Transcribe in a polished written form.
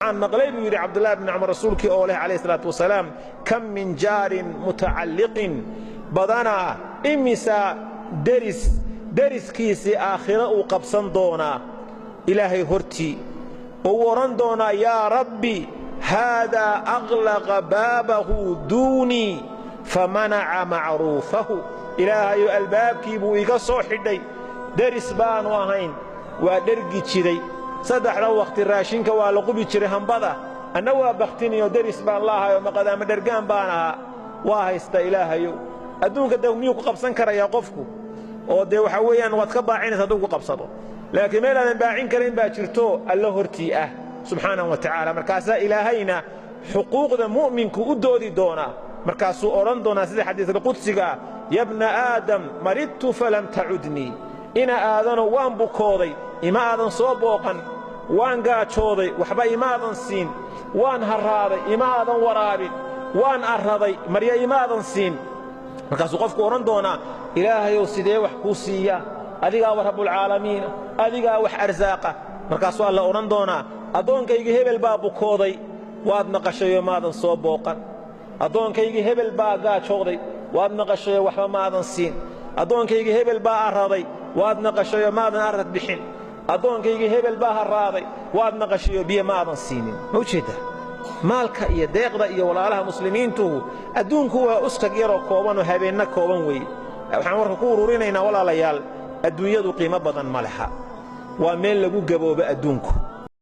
Waxaan maqlay, buu yidhi Cabdullahi bni Cumar, rasuulkii oo leh calayhi salaatu wasalaam: kam min jaarin mutacalliqin, badanaa imisa deris deriskiisii aakhiro uu qabsan doonaa Ilaahay hortii oo uu odhan doonaa: yaa Rabbi, haadaa aqlaqa baabahu duunii famanaca macruufahu. Ilaahayo, albaabkii buu iga soo xidhay, deris baannu ahayn, waa dhergi jiray, saddexda wakhti raashinka waa la qubi jiray hambada, anna waa bakhtiniyo, deris baan la ahayoo maqadaama dhergaan baan ahaa, waa haysta. Ilaahayow, adduunka de miyuu ku qabsan karayaa qofku? Oo dee waxaa weeyaan waad ka baacinaysa hadduu ku qabsado, laakiin meel aadan baacin karayn baa jirto, Alla hortii ah subxaanahu wa tacaala. Markaasaa Ilaahayna xuquuqda mu'minku u doodi doonaa, markaasuu odhan doonaa sida xadiisulqudsiga: ya bna aadam, maridtu falam tacudnii, ina aadano, waan bukooday, ima aadan soo booqan, waan gaajooday, waxba imaadan siin, waan harraaday, ima aadan waraabin, waan arraday, marya imaadan siin. Markaasuu qofku odhan doonaa: Ilaahayow, sidee wax kuu siiyaa? Adigaa wa rabbulcaalamiina, adigaa wax arsaaqa. Markaasuu Alla odhan doonaa: addoonkaygii hebel baa bukooday, waad maqashayoo maadan soo booqan; addoonkaygii hebel baa gaajooday, waad maqashayoo waxba maadan siin; addoonkaygii hebel baa arraday, waad maqashayoo maadan arrad bixin; addoonkaygii hebel baa harraaday, waad maqashayoo biyo maadan siinin. Ma ujeeddaa maalka iyo deeqda iyo walaalaha muslimiintuhu? Adduunku waa uskag yaroo koobanoo habeenna kooban weeye. Waxaan warka ku ururinaynaa, walaalayaal, adduunyadu qiimo badan ma leha, waa meel lagu gaboobo adduunku.